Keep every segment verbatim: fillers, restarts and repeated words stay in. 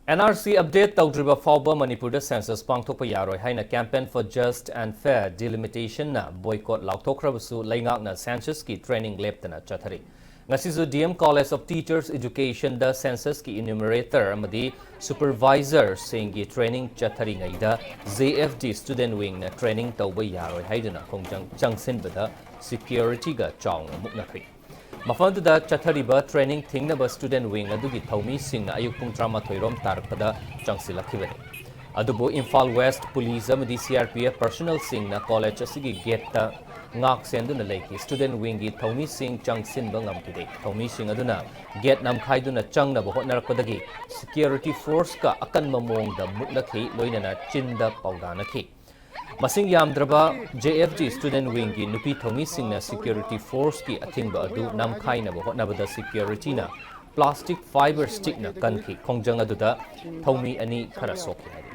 NRC update ꯇꯧꯗ꯭ꯔꯤꯕ ꯐꯥꯎꯕ ꯃꯅꯤꯄꯨꯔꯗ census ꯄꯥꯡꯊꯣꯛꯄ ꯌꯥꯔꯣꯏ ꯍꯥꯏꯅ Campaign for Just and Fair Delimitation ꯅ boycott ꯂꯥꯎꯊꯣꯛꯈ꯭ꯔꯕꯁꯨ, ꯂꯩꯉꯥꯛꯅ census ꯀꯤ training ꯂꯦꯞꯇꯅ ꯆꯠꯊꯔꯤ꯫ ꯉꯁꯤꯁꯨ D M College of Teachers Education the census ꯀꯤ enumerator ꯑꯃꯗꯤ supervisor ꯁꯤꯡꯒꯤ training ꯆꯠꯊꯔꯤꯉꯩꯗ, J F D student wing ꯅ training ꯇꯧꯕ ꯌꯥꯔꯣꯏ ꯍꯥꯏꯗꯨꯅ ꯈꯣꯡꯖꯪ ꯆꯪꯁꯤꯟꯕꯗ security ꯒ ꯆꯥꯎꯅ ꯃꯨꯛꯅꯈ꯭ꯔꯤ꯫ ꯃꯐꯝꯗꯨꯗ ꯆꯠꯊꯔꯤꯕ training ꯊꯤꯡꯅꯕ student wing ꯑꯗꯨꯒꯤ ꯊꯧꯃꯤꯁꯤꯡꯅ ꯑꯌꯨꯛ ꯄꯨꯡ ꯇꯔꯥꯃꯥꯊꯣꯏ ꯔꯣꯝ ꯇꯥꯔꯛꯄꯗ ꯆꯪꯁꯤꯜꯂꯛꯈꯤꯕꯅꯤ꯫ ꯑꯗꯨꯕꯨ ꯏꯝꯐꯥꯜ West Police ꯑꯃꯗꯤ C R P F personnel ꯁꯤꯡꯅ college ꯑꯁꯤꯒꯤ gate ꯇ ꯉꯥꯛ ꯁꯦꯟꯗꯨꯅ ꯂꯩꯈꯤ꯫ Student wing ꯒꯤ ꯊꯧꯃꯤꯁꯤꯡ ꯆꯪꯁꯤꯟꯕ ꯉꯝꯈꯤꯗꯦ꯫ ꯊꯧꯃꯤꯁꯤꯡ ꯑꯗꯨꯅ gate ꯅꯝꯈꯥꯏꯗꯨꯅ ꯆꯪꯅꯕ ꯍꯣꯠꯅꯔꯛꯄꯗꯒꯤ security force ꯀ ꯑꯀꯟꯕ ꯃꯑꯣꯡꯗ ꯃꯨꯛꯅꯈꯤ, ꯂꯣꯏꯅꯅ ꯆꯤꯟꯗ ꯄꯥꯎꯗꯥꯅꯈꯤ꯫ ꯃꯁꯤꯡ ꯌꯥꯝꯗ꯭ꯔꯕ J F D student wing ꯒꯤ ꯅꯨꯄꯤ ꯊꯧꯃꯤꯁꯤꯡꯅ security force ꯀꯤ ꯑꯊꯤꯡꯕ ꯑꯗꯨ ꯅꯝꯈꯥꯏꯅꯕ ꯍꯣꯠꯅꯕꯗ security ꯅ plastic fiber stick ꯅ ꯀꯟꯈꯤ꯫ ꯈꯣꯡꯖꯪ ꯑꯗꯨꯗ ꯊꯧꯃꯤ ꯑꯅꯤ ꯈꯔ ꯁꯣꯛꯈꯤ ꯍꯥꯏꯔꯤ꯫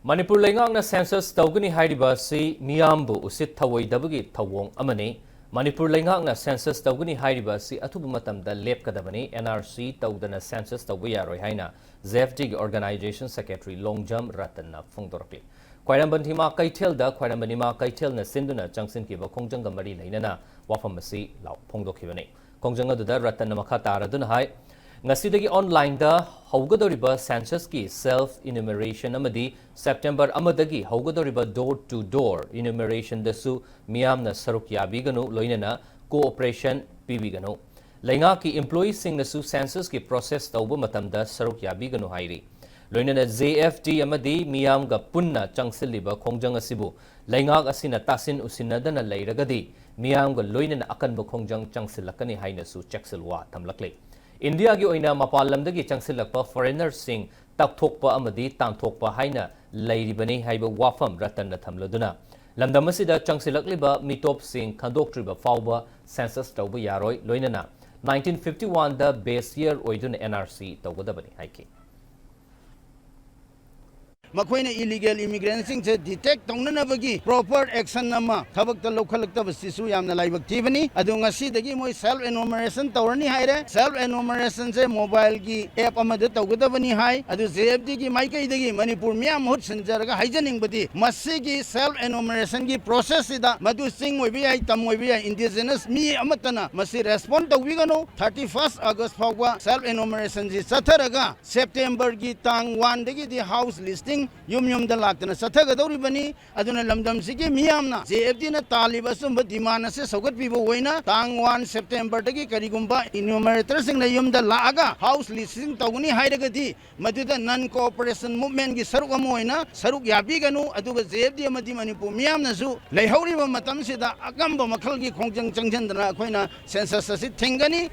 ꯃꯅꯤꯄꯨꯔ ꯂꯩꯉꯥꯛꯅ census ꯇꯧꯒꯅꯤ ꯍꯥꯏꯔꯤꯕ ꯑꯁꯤ ꯃꯤꯌꯥꯝꯕꯨ ꯎꯁꯤꯠ ꯊꯑꯣꯏꯗꯕꯒꯤ ꯊꯧꯑꯣꯡ ꯑꯃꯅꯤ꯫ ꯃꯅꯤꯄꯨꯔ ꯂꯩꯉꯥꯛꯅ census ꯇꯧꯒꯅꯤ ꯍꯥꯏꯔꯤꯕ ꯑꯁꯤ ꯑꯊꯨꯕ ꯃꯇꯝꯗ ꯂꯦꯞꯀꯗꯕꯅꯤ꯫ N R C ꯇꯧꯗꯅ census ꯇꯧꯕ ꯌꯥꯔꯣꯏ ꯍꯥꯏꯅ J F D ꯒꯤ organization secretary ꯂꯣꯡꯖꯝ ꯔꯇꯟꯅ ꯐꯣꯡꯗꯣꯔꯛꯂꯤ꯫ ꯈ꯭ꯋꯥꯏꯔꯝꯕꯟ ꯏꯃꯥ ꯀꯩꯊꯦꯜꯗ ꯈ꯭ꯋꯥꯏꯔꯝꯕꯟ ꯏꯃꯥ ꯀꯩꯊꯦꯜꯅ ꯁꯤꯟꯗꯨꯅ ꯆꯪꯁꯤꯟꯈꯤꯕ ꯈꯣꯡꯖꯪꯒ ꯃꯔꯤ ꯂꯩꯅꯅ ꯋꯥꯐꯝ ꯑꯁꯤ ꯂꯥꯎ ꯐꯣꯡꯗꯣꯛꯈꯤꯕꯅꯤ꯫ ꯈꯣꯡꯖꯪ ꯑꯗꯨꯗ ꯔꯇꯟꯅ ꯃꯈꯥ ꯇꯥꯔꯗꯨꯅ ꯍꯥꯏ, ꯉꯁꯤꯗꯒꯤ online ꯗ ꯍꯧꯒꯗꯧꯔꯤꯕ census ꯀꯤ self enumeration ꯑꯃꯗꯤ September ꯑꯃꯗꯒꯤ ꯍꯧꯒꯗꯧꯔꯤꯕ door to door enumeration ꯗꯁꯨ ꯃꯤꯌꯥꯝꯅ ꯁꯔꯨꯛ ꯌꯥꯕꯤꯒꯅꯨ, ꯂꯣꯏꯅꯅ cooperation ꯄꯤꯕꯤꯒꯅꯨ꯫ ꯂꯩꯉꯥꯛꯀꯤ employee ꯁꯤꯡꯅꯁꯨ census ꯀꯤ process ꯇꯧꯕ ꯃꯇꯝꯗ ꯁꯔꯨꯛ ꯌꯥꯕꯤꯒꯅꯨ ꯍꯥꯏꯔꯤ꯫ ꯂꯣꯏꯅꯅ J F D ꯑꯃꯗꯤ ꯃꯤꯌꯥꯝꯒ ꯄꯨꯟꯅ ꯆꯪꯁꯤꯜꯂꯤꯕ ꯈꯣꯡꯖꯪ ꯑꯁꯤꯕꯨ ꯂꯩꯉꯥꯛ ꯑꯁꯤꯅ ꯇꯥꯁꯤꯟ ꯎꯁꯤꯟꯅꯗꯅ ꯂꯩꯔꯒꯗꯤ ꯃꯤꯌꯥꯝꯒ ꯂꯣꯏꯅꯅ ꯑꯀꯟꯕ ꯈꯣꯡꯖꯪ ꯆꯪꯁꯤꯜꯂꯛꯀꯅꯤ ꯍꯥꯏꯅꯁꯨ ꯆꯦꯛꯁꯤꯜ ꯋꯥ ꯊꯝꯂꯛꯂꯤ꯫ ꯏꯟꯗꯤꯌꯥꯒꯤ ꯑꯣꯏꯅ ꯃꯄꯥꯟ ꯂꯝꯗꯒꯤ ꯆꯪꯁꯤꯜꯂꯛꯄ foreigner ꯁꯤꯡ ꯇꯛꯊꯣꯛꯄ ꯑꯃꯗꯤ ꯇꯥꯟꯊꯣꯛꯄ ꯍꯥꯏꯅ ꯂꯩꯔꯤꯕꯅꯤ ꯍꯥꯏꯕ ꯋꯥꯐꯝ ꯔꯇꯟꯅ ꯊꯝꯂꯗꯨꯅ, ꯂꯝꯗꯝ ꯑꯁꯤꯗ ꯆꯪꯁꯤꯜꯂꯛꯂꯤꯕ ꯃꯤꯇꯣꯞꯁꯤꯡ ꯈꯟꯗꯣꯛꯇ꯭ꯔꯤꯕ ꯐꯥꯎꯕ census ꯇꯧꯕ ꯌꯥꯔꯣꯏ, ꯂꯣꯏꯅꯅ nineteen fifty one ꯗ base year ꯑꯣꯏꯗꯨꯅ N R C ꯇꯧꯒꯗꯕꯅꯤ ꯍꯥꯏꯈꯤ꯫ ꯃꯈꯣꯏꯅ illegal immigrantꯁꯤꯡꯁꯦ detect ꯇꯧꯅꯅꯕꯒꯤ proper action ꯑꯃ ꯊꯕꯛꯇ ꯂꯧꯈꯠꯂꯛꯇꯕꯁꯤꯁꯨ ꯌꯥꯝꯅ ꯂꯥꯏꯕꯛ ꯊꯤꯕꯅꯤ꯫ ꯑꯗꯨ ꯉꯁꯤꯗꯒꯤ ꯃꯣꯏ self enumeration ꯇꯧꯔꯅꯤ ꯍꯥꯏꯔꯦ꯫ Self enumerationꯁꯦ mobileꯒꯤ app ꯑꯃꯗ ꯇꯧꯒꯗꯕꯅꯤ ꯍꯥꯏ꯫ ꯑꯗꯨ JFDꯒꯤ ꯃꯥꯏꯀꯩꯗꯒꯤ ꯃꯅꯤꯄꯨꯔ ꯃꯤꯌꯥꯝ ꯃꯍꯨꯠ ꯁꯤꯟꯖꯔꯒ ꯍꯥꯏꯖꯅꯤꯡꯕꯗꯤ, ꯃꯁꯤꯒꯤ self enumerationꯒꯤ processꯁꯤꯗ, ꯃꯗꯨ ꯆꯤꯡ ꯑꯣꯏꯕ ꯌꯥꯏ, ꯇꯝ ꯑꯣꯏꯕ ꯌꯥꯏ, indigenous ꯃꯤ ꯑꯃꯠꯇꯅ ꯃꯁꯤ respond ꯇꯧꯕꯤꯒꯅꯨ꯫ Thirty first August ꯐꯥꯎꯕ self enumerationꯁꯤ ꯆꯠꯊꯔꯒ Septemberꯒꯤ ꯇꯥꯡ oneꯗꯒꯤꯗꯤ house listing, ꯌꯨꯝ ꯌꯨꯝꯗ ꯂꯥꯛꯇꯅ ꯆꯠꯊꯒꯗꯧꯔꯤꯕꯅꯤ꯫ ꯑꯗꯨꯅ ꯂꯝꯗꯝꯁꯤꯒꯤ ꯃꯤꯌꯥꯝꯅ JFDꯅ ꯇꯥꯜꯂꯤꯕ ꯑꯆꯨꯝꯕ demand ꯑꯁꯤ ꯁꯧꯒꯠꯄꯤꯕ ꯑꯣꯏꯅ ꯇꯥꯡ one Septemberꯗꯒꯤ ꯀꯔꯤꯒꯨꯝꯕ enumeratorꯁꯤꯡꯅ ꯌꯨꯝꯗ ꯂꯥꯛꯑꯒ house listing ꯇꯧꯒꯅꯤ ꯍꯥꯏꯔꯒꯗꯤ, ꯃꯗꯨꯗ non cooperation movementꯀꯤ ꯁꯔꯨꯛ ꯑꯃ ꯑꯣꯏꯅ ꯁꯔꯨꯛ ꯌꯥꯕꯤꯒꯅꯨ꯫ ꯑꯗꯨꯒ JFD ꯑꯃꯗꯤ ꯃꯅꯤꯄꯨꯔ ꯃꯤꯌꯥꯝꯅꯁꯨ ꯂꯩꯍꯧꯔꯤꯕ ꯃꯇꯝꯁꯤꯗ ꯑꯀꯝꯕ ꯃꯈꯜꯒꯤ ꯈꯣꯡꯖꯪ ꯆꯪꯁꯤꯟꯗꯅ ꯑꯩꯈꯣꯏꯅ census ꯑꯁꯤ ꯊꯤꯡꯒꯅꯤ꯫